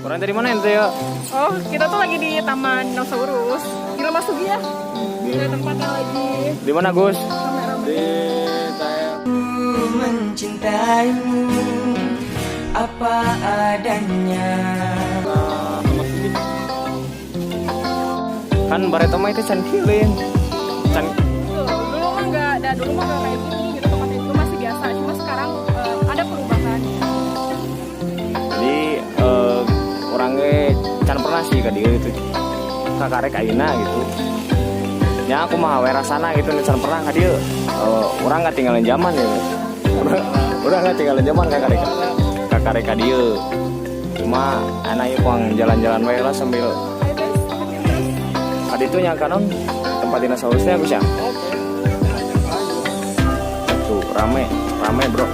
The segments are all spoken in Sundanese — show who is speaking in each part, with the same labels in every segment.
Speaker 1: Urang tadi mana ente ya?
Speaker 2: Oh, kita tuh lagi di Taman Dinosaurus. Di Lemahsugih ya. Di tempat yang lagi
Speaker 1: Di mana, Gus?
Speaker 2: Rame-rame.
Speaker 3: Di daerah
Speaker 4: Mencintaimu apa adanya.
Speaker 3: Lemahsugih.
Speaker 1: Kan bareto mah itu can kilin. Can
Speaker 2: Tuh, dulu mah nggak ada, dulu mah nggak kayak gini gitu, tempatnya juga masih biasa. Cuma sekarang ada perubahan.
Speaker 1: Jadi orangnya can pernah sih ka dieu itu. Kakarek ayeuna gitu. Ya aku mah we rasana gitu nih can pernah ka dieu. Urang nggak tinggalin zaman ya. Urang nggak tinggalin zaman kakarek ka dieu. Cuma anak ieu puang jalan-jalan we lah sambil
Speaker 2: Ayo guys, ikutin terus.
Speaker 1: Tadi itu yang kanon tempat dinosaurusnya, Gus, ya. Tuh rame, rame, bro.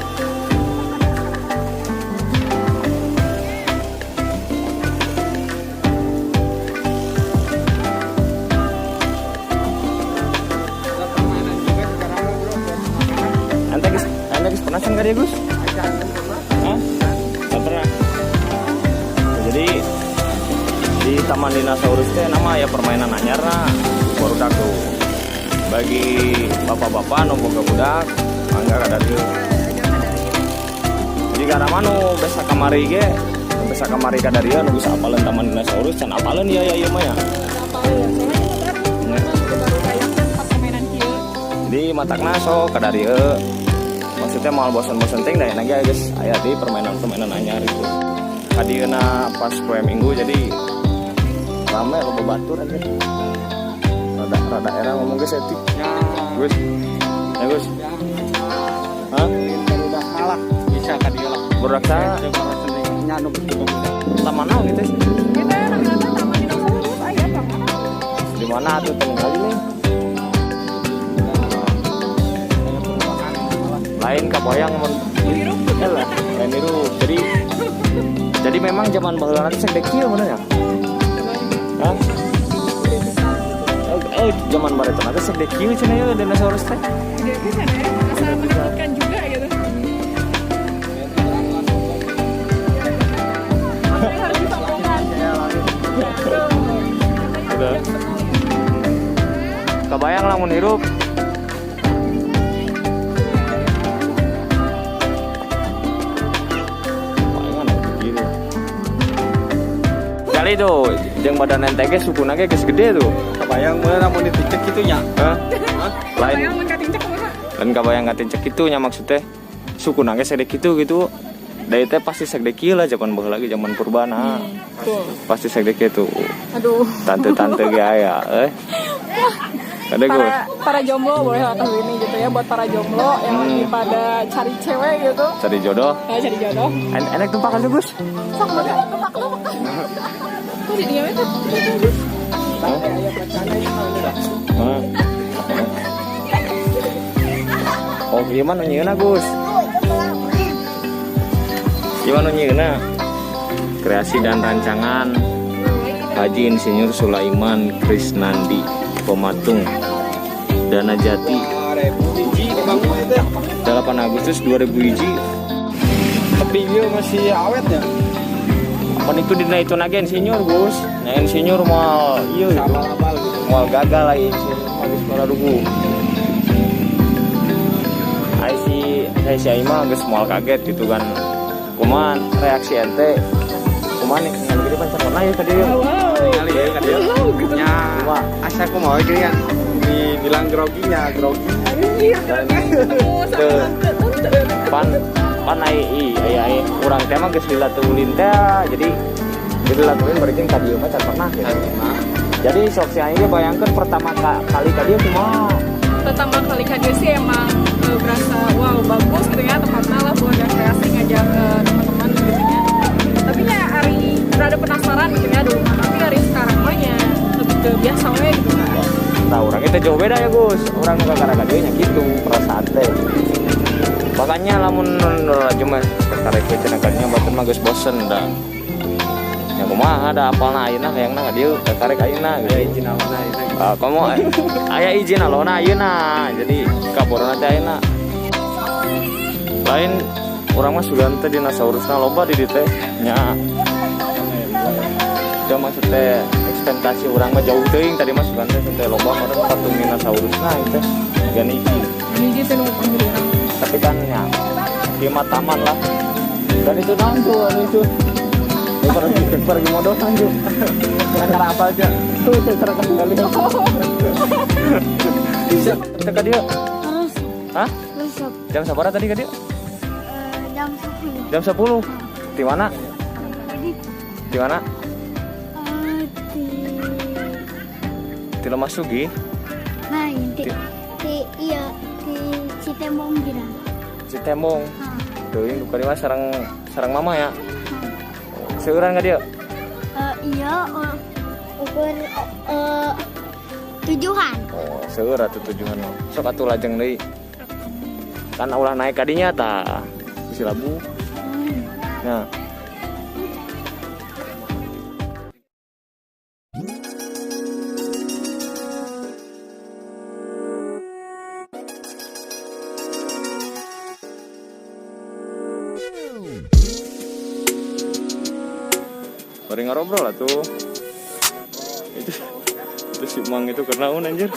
Speaker 3: Ada permainan juga sekarang, bro, buat makanan.
Speaker 1: Ente geus, ente geus pernah can ka dieu, Gus? Hah? Nggak pernah. Jadi di Taman Dinosaurus teh nama ya permainan anyar nah barudak tuh. Bagi bapak-bapak nu boga budak, mangga ka dieu. Jika nu biasa kamari ge, nu biasa kamari ka dieu nu bisa apaleun Taman Dinosaurus, can apaleun ya ya ieu mah ya.
Speaker 2: Apa ya? Soalnya ini baru, memang juga baru kayak tempat permainan kieu.
Speaker 1: Jadi matakna sok ka dieu. Maksudnya mau bosan-bosan ting da lagi guys aya di permainan-permainan anyar itu. Kadieuna pas poe Minggu, jadi rame, loba batur aja. Rada rada era ngomong geus etik.
Speaker 3: Ya,
Speaker 1: Gus. Ya, Gus.
Speaker 3: yang
Speaker 1: Hah?
Speaker 3: Barudak malah bisa ka dieu lah.
Speaker 1: Budak saha?
Speaker 3: Nya nu betul.
Speaker 1: Taman naon gitu sih?
Speaker 2: Kita namanya Taman Dinosaurus, aya taman.
Speaker 1: Di mana tuh temen kali nih?
Speaker 3: Kayak perubahan malah.
Speaker 1: Lain kaboyang mun
Speaker 2: Hirup.
Speaker 1: Eh lah, lain hirup. Jadi memang zaman baheula teh segede kieu mana ya? Hah? Eh, zaman bareto teh segede kieu cenah ya dinosaurus teh.
Speaker 2: Gede pisan ya, asa menakutkan juga gitu.
Speaker 3: Orang langsung
Speaker 2: Makanya harus disombongkan. Tuh.
Speaker 1: Udah. Kabayang lamun hirup. Bayangan gitu. Kali tuh, jeung badan ente ge sukuna ge geus gede tuh.
Speaker 3: Kebayang meureun lamun ditincek kitu nya.
Speaker 1: Hah? Lain
Speaker 2: Bayang mun katincek kumaha?
Speaker 1: Lain kabayang katincek kitu nya, maksudnya sukuna ge segede kitu gitu. Da teh pasti segede kieu lah zaman baheula lagi, zaman purba nah.
Speaker 2: Tuh.
Speaker 1: Pasti segede kitu.
Speaker 2: Aduh.
Speaker 1: Tante-tante ge aya eh. Ada gue.
Speaker 2: Para para jomblo boleh lah tahu ini gitu ya, buat para jomblo yang lagi pada cari cewek gitu.
Speaker 1: Cari jodoh.
Speaker 2: Ya, cari jodoh.
Speaker 1: Enak tumpak aja, Gus.
Speaker 2: Sok banget, tumpak tumpak. Tuh di dieu tuh.
Speaker 1: Hah?
Speaker 3: Aya bacana ieu mah udah.
Speaker 1: Hah? Oh, gimana nyieunna, Gus? Gimana nyieunna? Kreasi dan rancangan Haji Insinyur Sulaiman Krisnandi, pematung Dana Jati.
Speaker 3: 2000 hiji dibangun itu.
Speaker 1: 8 Agustus 2000 hiji.
Speaker 3: Tapi dia masih awet ya.
Speaker 1: Apa itu dina itu nage insinyur, Gus? Nah, insinyur mau iya gitu.
Speaker 3: Abal-abal gitu.
Speaker 1: Mau gagal lagi insinyur mah geus bararugu. Ai si saya si Aing mah geus moal kaget gitu kan. Kumaha reaksi ente? Kumaha nih ningali gede pan pernah ya tadi ya?
Speaker 2: Wow.
Speaker 3: Ningali ya ka dieu.
Speaker 2: Wow gitu.
Speaker 3: Nya
Speaker 1: Kumaha?
Speaker 3: Asa kumaha gini kan. Dibilang groginya, grogi.
Speaker 2: Anjir, ketemu sama
Speaker 1: Tuh.
Speaker 2: Tante tante.
Speaker 1: Pan pan ai i ai ai urang teh mah geus lila tulin teh, jadi geus lila tulin berarti ka dieu mah can pernah gitu.
Speaker 3: Nah,
Speaker 1: Jadi sok si aing ge bayangkeun pertama kali ka dieu kumaha?
Speaker 2: Pertama kali ka dieu sih emang berasa wow, bagus gitu ya tempatnya lah buat rekreasi, ngajak teman-teman gitu ya. Tapi ya ari rada penasaran gitu ya dulu mah, tapi ari sekarang mah ya lebih ke biasa we gitu kan.
Speaker 1: Nah, urang itu jauh beda ya, Gus. Urang nu kakara ka dieu nya gitu perasaan teh. Makanya lamun cuma tertarik ke cenah kadinya batur mah geus bosen dah. Ya kumaha da apalna ayeuna hayangna ka dieu kakarek ayeuna gitu.
Speaker 3: Aya izin awana ayeuna.
Speaker 1: Ah, kamu aya izin alona ayeuna. Jadi kaborona teh ayeuna. Lain urang mah sugan teh dinosaurusna loba di dieu teh nya. Itu maksudnya ekspektasi urang mah jauh teuing tadi mah, sugan teh sampai loba meureun patung dinosaurus, nah itu gan hiji.
Speaker 2: Ini gitu nu panggil urang.
Speaker 1: Tapi kan ya ieu mah taman lah. Dan itu nangku anu itu. Ini pergi pergi modal nangku.
Speaker 3: Cara apa aja?
Speaker 1: Tuh saya kembali. Bisa ka dieu.
Speaker 5: Terus.
Speaker 1: Hah?
Speaker 5: Resep.
Speaker 1: Jam sabaraha tadi ka dieu?
Speaker 5: Jam 10.
Speaker 1: Jam 10. Di mana?
Speaker 5: Jadi
Speaker 1: Di mana?
Speaker 5: Di
Speaker 1: Di Lemah Sugi.
Speaker 5: Nah, di iya, di Citembong Girang.
Speaker 1: Citembong.
Speaker 5: Hah.
Speaker 1: Teuing duka di mah sareng sareng mama ya. Seueuran ka dieu?
Speaker 5: Iya, ukur tujuhan.
Speaker 1: Oh, seueur atuh tujuhan mah. Sok atuh lajeng deui. Kan ulah naik ka dinya tah. Bisi labuh. Nah. Bari ngarobrol lah tuh. Itu si Mang itu kenaun anjir.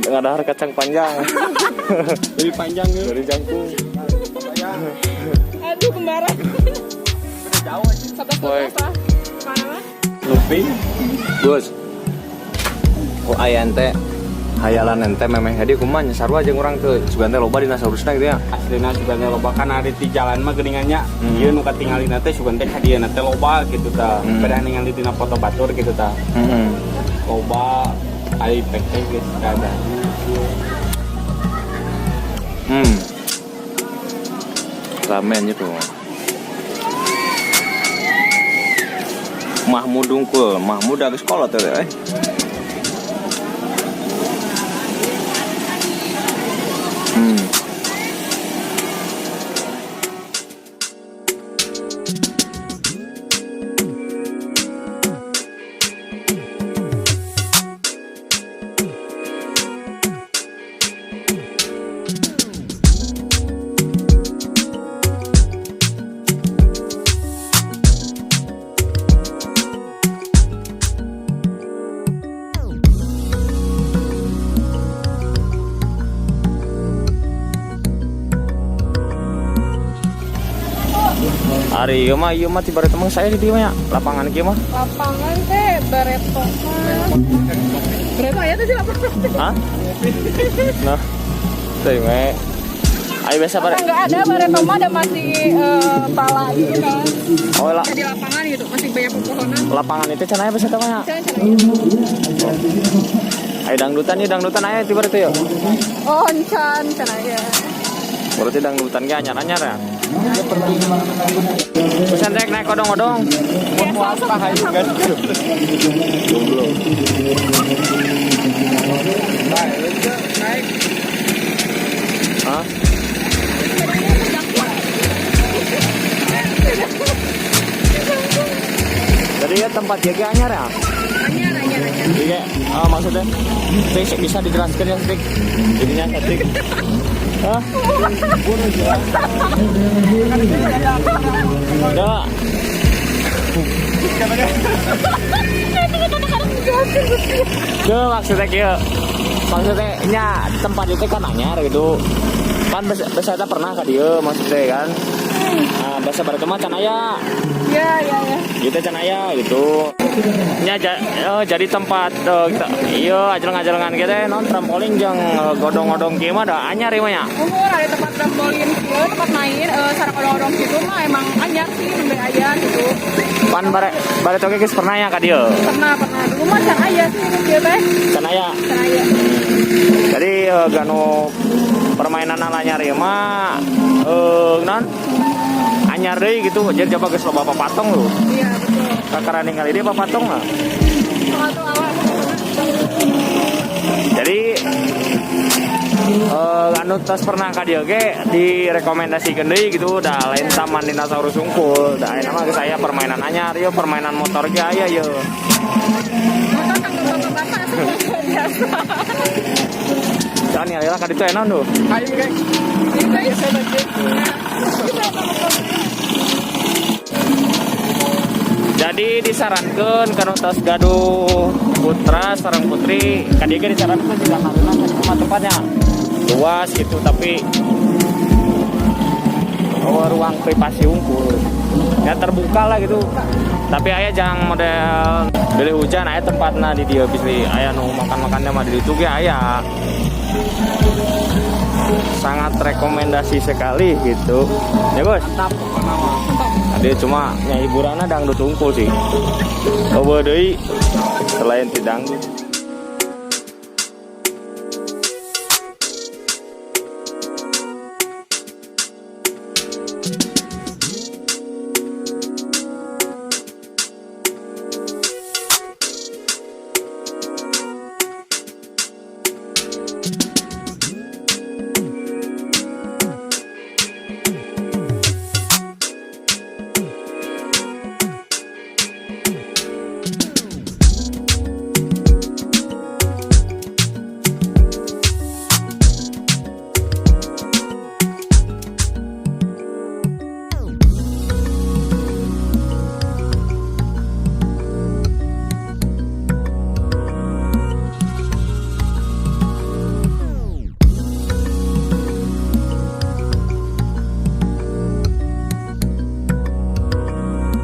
Speaker 1: Ngadahar kacang panjang.
Speaker 3: Lebih panjang gitu.
Speaker 1: Dari jangkung.
Speaker 2: Aduh, kembaran.
Speaker 3: Jauh aja.
Speaker 2: 11
Speaker 1: Boy.
Speaker 2: 12 lah. Mana mah?
Speaker 1: Lupi. Gus. Oh, aya ente hayalan ente memeh hadi kumaha nya, sarua jeung urang teu, sugan teh loba dinosaurusna gitu ya.
Speaker 3: Aslina sugan teh loba, kan ari di jalan mah geuningannya. Ieu nu katingalina teh sugan teh ka dieu teh loba gitu tah. Beda ningali dina foto batur gitu tah. Loba ari pek teh geus kada.
Speaker 1: Ramen gitu. Mahmud dungkul, Mahmud agak sekolah tuh eh. Ari ieu mah ti bareto mah saya di dieu mah ya. Lapangan kieu mah.
Speaker 2: Lapangan teh bareto mah. Bareto aya teh sih lapangan.
Speaker 1: Hah? Nah. Teuing we. Ayo biasa bare.
Speaker 2: Enggak ada, bareto mah ada masih pala gitu kan.
Speaker 1: Oh lah.
Speaker 2: Kayak di lapangan gitu, masih banyak pepohonan.
Speaker 1: Lapangan itu cenah aya biasa teh mah ya.
Speaker 2: Cenah cenah.
Speaker 1: Ayo dangdutan ya, dangdutan aya ti bareto ya.
Speaker 2: Oh, encan cenah ya.
Speaker 1: Berarti dangdutan ge anyar-anyar ya. Terus naik naik odong-odong.
Speaker 2: Ya, sok sok.
Speaker 1: Goblok.
Speaker 3: Naik.
Speaker 1: Hah? Jadi ya tempat jaga anyar ya?
Speaker 2: Anyar, anyar, anyar.
Speaker 1: Iya, oh, maksudnya Tik, bisa dijelaskan ya, Tik? Jadinya Tik. Hah? Udah. Tuh maksudnya kieu. Maksudnya nya tempat itu kan anyar gitu. Kan biasa pernah ka dieu maksudnya kan. Nah, bahasa barat mah can aya.
Speaker 2: Iya.
Speaker 1: Gitu can aya gitu. Nya jadi tempat iya ajelang-ajelangan gitu non trampolin jeung godong-godong kieu mah da anyar ieu mah nya.
Speaker 2: Umur ada tempat trampolin kieu, tempat main sareng odong-odong gitu mah emang anyar sih nembe aya gitu.
Speaker 1: Pan bare bare oge geus pernah ya ka dieu.
Speaker 2: Pernah, pernah. Dulu mah can aya sih nu kieu teh.
Speaker 1: Can aya.
Speaker 2: Can aya.
Speaker 1: Jadi ganu permainan anyar ieu mah non anyar deui gitu. Jadi coba geus loba papatong lho.
Speaker 2: Iya, betul.
Speaker 1: Kakara ningali dia papatong lah.
Speaker 2: Soal tuh awal.
Speaker 1: Jadi anu tos pernah ka dieu ge direkomendasikeun deui gitu da lain taman dinosaurus hungkul. Da ayeuna mah geus aya permainan anyar ieu, permainan motor ge aya ieu.
Speaker 2: Motor kan bapak-bapak semua biasa.
Speaker 1: Jangan ningali lah ka ditu enak tuh.
Speaker 3: Ayo guys.
Speaker 2: Iya guys. Nah, kita
Speaker 1: Jadi disarankan kana tos gaduh putra sareng putri ka dieu ge disarankan juga karena cuma tempatnya luas gitu, tapi oh, ruang privasi hungkul ya, terbuka lah gitu. Tapi aya jangan model beli hujan, aya tempatna di dieu bisa aya nu makan-makannya mah di ditu ge aya. Sangat rekomendasi sekali gitu ya, Bos.
Speaker 3: Mantap pokoknya mah.
Speaker 1: Dia cuma nya hiburanna dangdut hungkul sih. Euweuh deui selain ti dangdut.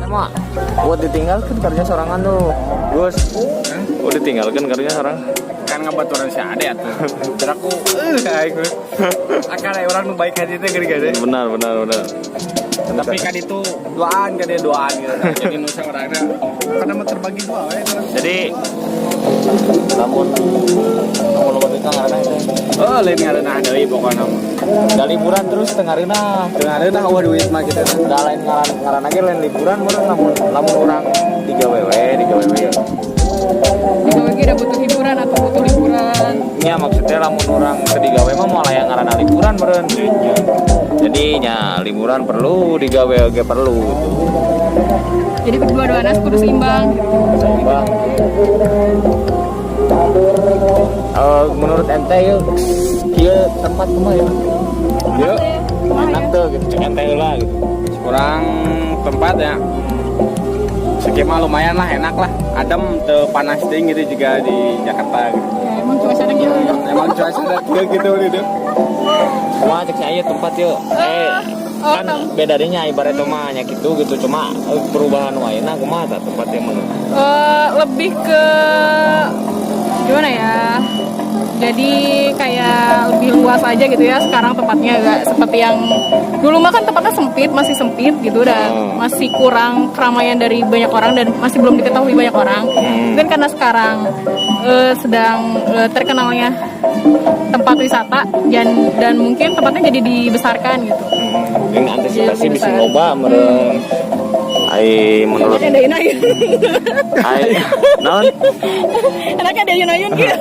Speaker 1: Sama buat ditinggalkan kerja sorangan tuh, Gus. Oh, ditinggalkan kerja sorang.
Speaker 3: Kan ngabaturan si Ade atuh. Terus aku aing akan aya orang nu baik hati teh gede-gede.
Speaker 1: Benar, benar, benar.
Speaker 3: Tapi kan itu duaan kan dia duaan gitu. Jadi nu orangnya karena mah terbagi dua we.
Speaker 1: Jadi lamun lamun loba duit ngaranna itu.
Speaker 3: Oh, lain ngaranna deui pokokna mah.
Speaker 1: Da liburan terus teu ngareunah.
Speaker 3: Teu ngareunah euweuh duit mah gitu.
Speaker 1: Da lain ngaran ngaran ge lain liburan meureun lamun lamun urang digawe we, digawe we.
Speaker 2: Digawe ge udah butuh hiburan atau butuh liburan.
Speaker 1: Nya maksudnya lamun urang teu digawe mah moal aya ngaranna liburan meureun. Jadi nya liburan perlu, digawe oge perlu gitu.
Speaker 2: Jadi kedua-duanya kudu seimbang gitu.
Speaker 1: Seimbang. Menurut ente yuk, kieu tempat kumaha ya?
Speaker 3: Yuk,
Speaker 1: Enak tuh gitu, cek ente heula gitu.
Speaker 3: Kurang tempat ya. Skema lumayan lah, enak lah. Adem teu panas ting gitu juga di Jakarta gitu.
Speaker 2: Ya, emang cuacanya gitu ya.
Speaker 3: Emang cuaca kieu gitu gitu.
Speaker 1: Kumaha cek saya tempat yuk?
Speaker 2: Oh,
Speaker 1: Kan beda deh nya ibarat mah nya gitu gitu, cuma perubahan waena kumaha tah tempatnya menurut?
Speaker 2: Lebih ke gimana ya? Jadi kayak lebih luas aja gitu ya sekarang tempatnya, gak seperti yang dulu mah kan tempatnya sempit, masih sempit gitu dan masih kurang keramaian dari banyak orang dan masih belum diketahui banyak orang. Dan karena sekarang sedang terkenalnya tempat wisata dan mungkin tempatnya jadi dibesarkan gitu.
Speaker 1: Ini antisipasi
Speaker 2: Jadi
Speaker 1: bisa
Speaker 2: besar.
Speaker 1: loba meureun. Ai menurut
Speaker 2: Enaknya ada ayun-ayun.
Speaker 1: Ai naon?
Speaker 2: Enaknya ada ayun-ayun gitu.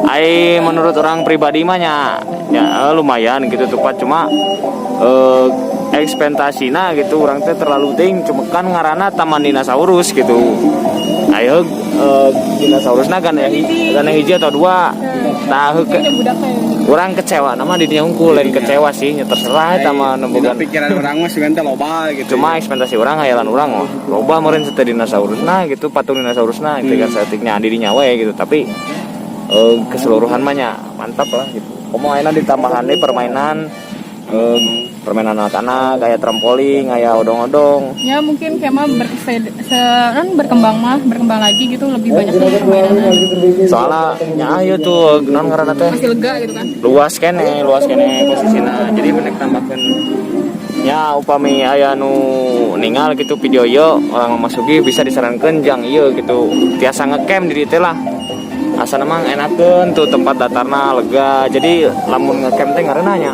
Speaker 1: Ai menurut orang pribadi mah nya, ya lumayan gitu tempat, cuma ekspektasina gitu orang teh terlalu tinggi, cuma kan ngaranna Taman Dinosaurus gitu. Ayo dinosaurusna kan ya kan hiji atau dua. Nah,
Speaker 2: Ini budak kayak
Speaker 1: urang kecewa nama di dinya hungkul, lain kecewa sih nya terserah eta mah
Speaker 3: Dina
Speaker 1: nembogan.
Speaker 3: pikiran orang mah sugan teh loba gitu.
Speaker 1: Cuma ekspektasi orang, hayalan orang, oh loba meureun teh dinosaurusna gitu, patung dinosaurusna gitu kan saeutiknya di dinya we gitu, tapi keseluruhan mah nya mantap lah gitu. Komo ayeuna ditambahan deui permainan. Permainan anak-anak kayak trampolin, kayak odong-odong.
Speaker 2: Ya, mungkin kayak mah ber, se, kan berkembang mah, berkembang lagi gitu, lebih banyak lagi permainan.
Speaker 1: Soalnya nya ayo tuh naon ngaranna teh?
Speaker 2: Masih lega gitu kan.
Speaker 1: Luas keneh, luas keneh posisinya. Jadi menek tambahkan ya, upami aya nu ningal gitu video ieu orang memasuki, bisa disarankan jang ieu gitu, tiasa ngecamp di dieu lah. Asana mah enakeun tuh, tempat datarna lega, jadi lamun ngecamp teh ngareunah nya.